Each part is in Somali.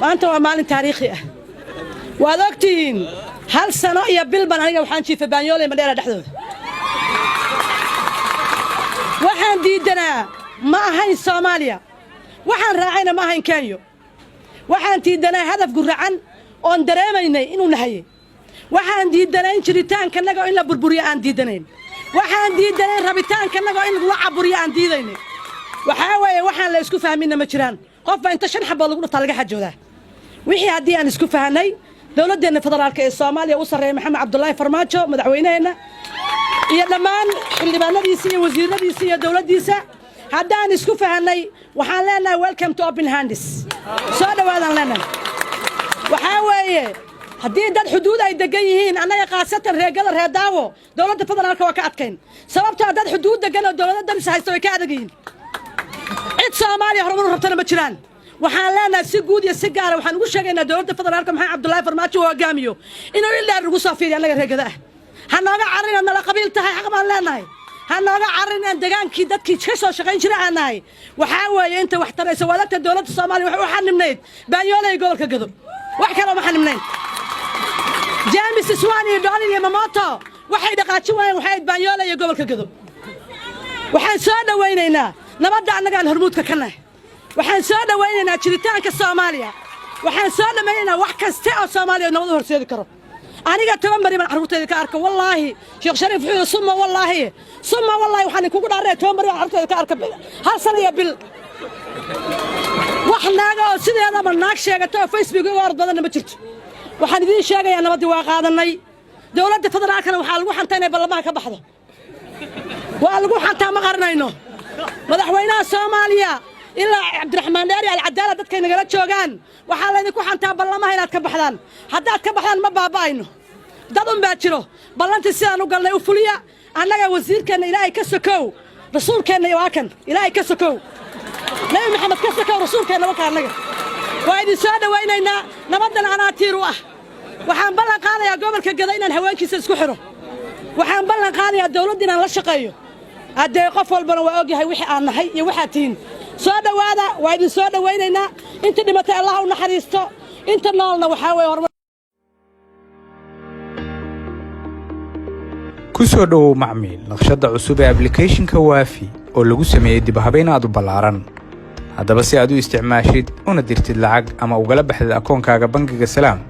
Maanta waa maalin taariikhi ah. Waad ogtihiin, hal sano iyo bil ban aniga waxaan jiifay Baanyooley, Madheera dhexdooda. Waxaan diiddanaa ma ahayn Soomaaliya, waxaan raacayna ma ahayn Kenya. Waxaan diiddanaa hadaf guracan oon dareemaynay inuu nahayey. Waxaan diiddanayn jiritaankanaga in la burburiyo aan diiddanayn. Waxaan diiddanayn rabitaankanaga in lagula caburiyo aan diidaynay. Waxaa weeye, waxaan la isku fahminna ma jiraan. Qof baa inta shan xabood lagu dhuftaa laga xajoodaa. Wixii haddii aan isku fahanay, dowladdeenna federaalka ee Soomaaliya u sarreeya Maxamed Cabdulaahi Farmaajo, madaxweyneheenna, iyo dhammaan xildhibaanadiisa iyo wasiiradiisa iyo dowladdiisa, haddaan isku fahanay, waxaan leenahay welcome to open hands, soo dhowaadaan leenahay. Waxaa weeye, haddii dad xuduud ay degan yihiin, annaga khaasatan reer Gedo, reer Daawo, dowladda federaalka waa ka adkayn, sababtoo dad xuduud degan oo dowlado daris haysta way ka adag yihiin. Cid Soomaaliya horumar u rabtana ma jiraan. Waxaan leenahay si guud iyo si gaara waxaan ugu sheegaynaa dowladda federaalka Maxamed Cabdullaahi Farmaajo uu hogaamiyo inuu ildheer ugu soo fiiriyo annaga reer Gedo ah. Ha nooga carrin inaad nala qabiil tahay, xaq baan leenahay. Ha nooga carrin inaan degaankii dadkii ka soo shaqayn jira aan nahay. Waxaa weeye, inta wax taraysa waadagta dowladda Soomaaliya waxay u xanibnayd Baanyooley, gobolka Gado, wax kale uma xanibnayn. James Swan iyo Dolin iyo Mamoto waxay dhaqaajin waayeen waxay ahayd Baanyooley iyo gobolka Gado. Waxaan soo dhowaynaynaa nabadda annagaan hormuudka ka nahay. Waxaan soo dhowaynaynaa jiritaanka Soomaaliya. Waxaan soo dhammaynaynaa wax kaste oo Soomaaliya nabad u horseedi karo. Aniga 10 beri baan carruurtayda ka arka. Wallaahi, Sheekh Shariif wuxuu yidhi, summa wallaahi, summa wallaahi, waxaan idinkugu dhaarnaya, 10 beri baan carruurtayda ka arka, hal sana iyo bil. Wax naaga oo sideedaba naag sheegata oo Facebook uga orod badanna ma jirto. Waxaan idiin sheegayaa, nabaddii waa qaadanay. Dowladda federaalkana waxaa lagu xantaa inay ballamaha ka baxdo, waa lagu xantaa, ma qaranayno. Madaxweynaha Soomaaliya ilaa Cabdiraxmaan Dheeri, Alcadaala, dadkay nagala joogaan, waxaa laydinku xantaa ballamaha inaad ka baxdaan. Haddaad ka baxdaan, ma baaba'ayno, dad un baa jiro. Ballantii sidaan u galnay u fuliya. Annaga wasiirkeenna, Ilaahay ka sokow, rasuulkeenna waa kan. Ilaahay ka sokow, Nebi Maxamed ka sokow, rasuulkeenna wakaa. Annaga waa idin soo dhowaynaynaa. Nabaddan anaa tiir u ah. Waxaan ballan qaadayaa gobolka Gado inaan haweenkiisa isku xidho. Waxaan ballan qaadayaa dawladda inaan la shaqeeyo. Haddee qof walbana waa ogyahay wixii aan nahay iyo waxaad tihiin. Soo dhowaada, waa idin soo dhowaynaynaa. Inta dhimatay Allah u naxariisto, inta noolna waxaa weeye horumar. Ku soo dhowow macmiil naqshadda cusub ee applicationka Waafi oo lagu sameeyey dib habeyn aad u ballaaran. Haddaba, si aad u isticmaashid una dirtid lacag ama ugala baxdid akoonkaaga bangiga Salaam,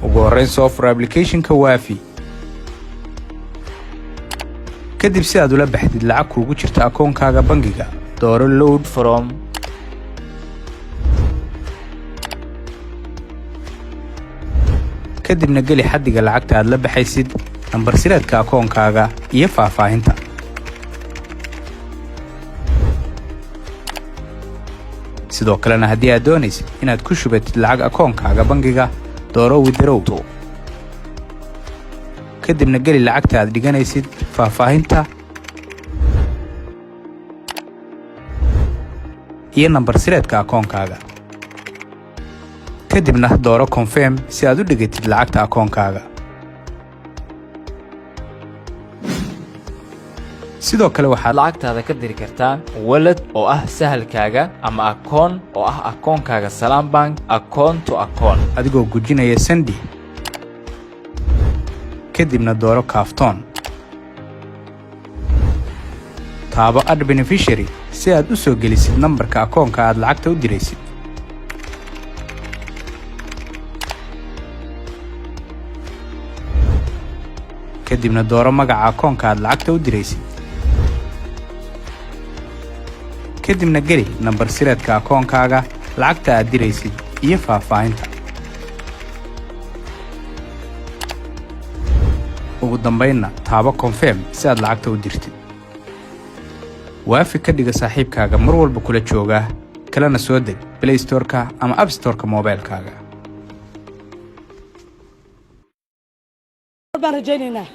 ugu horrayn soo fur applicationka Waafi. Kadib, si aad ula baxdid lacag kuugu jirta akoonkaaga bangiga, dooro load from. Kadibna geli xaddiga lacagta aad la baxaysid, nambar sireedka akoonkaaga iyo faahfaahinta. Sidoo kalena, haddii aad doonaysid inaad ku shubatid lacag akoonkaaga bangiga, dooro withdraw. To. Kadibna geli lacagta aad dhiganaysid, faahfaahinta iyo nambar sireedka akoonkaaga. Kadibna dooro confirm si aad u dhigatid lacagta akoonkaaga. Sidoo kale waxaad lacagtaada ka diri kartaa wallet oo ah Sahalkaaga ama akoon oo ah akoonkaaga Salaam Bank, account to account. Adigoo gujinaya send, kadibna dooro kaaftoon, taabo add beneficiary si aad u soo gelisid nambarka akoonka aad lacagta u diraysid. Kadibna dooro magaca akoonka aad lacagta u diraysid. Kadibna geli nambar sireedka akoonkaaga, lacagta aad diraysid iyo faahfaahinta. Ugu dambaynna taabo confirm si aad lacagta u dirtid. Waafi ka dhiga saaxiibkaaga mar walba kula jooga, kalena soo deg Play Storeka ama App Storeka moobeelkaaga. Baan rajaynaynaa.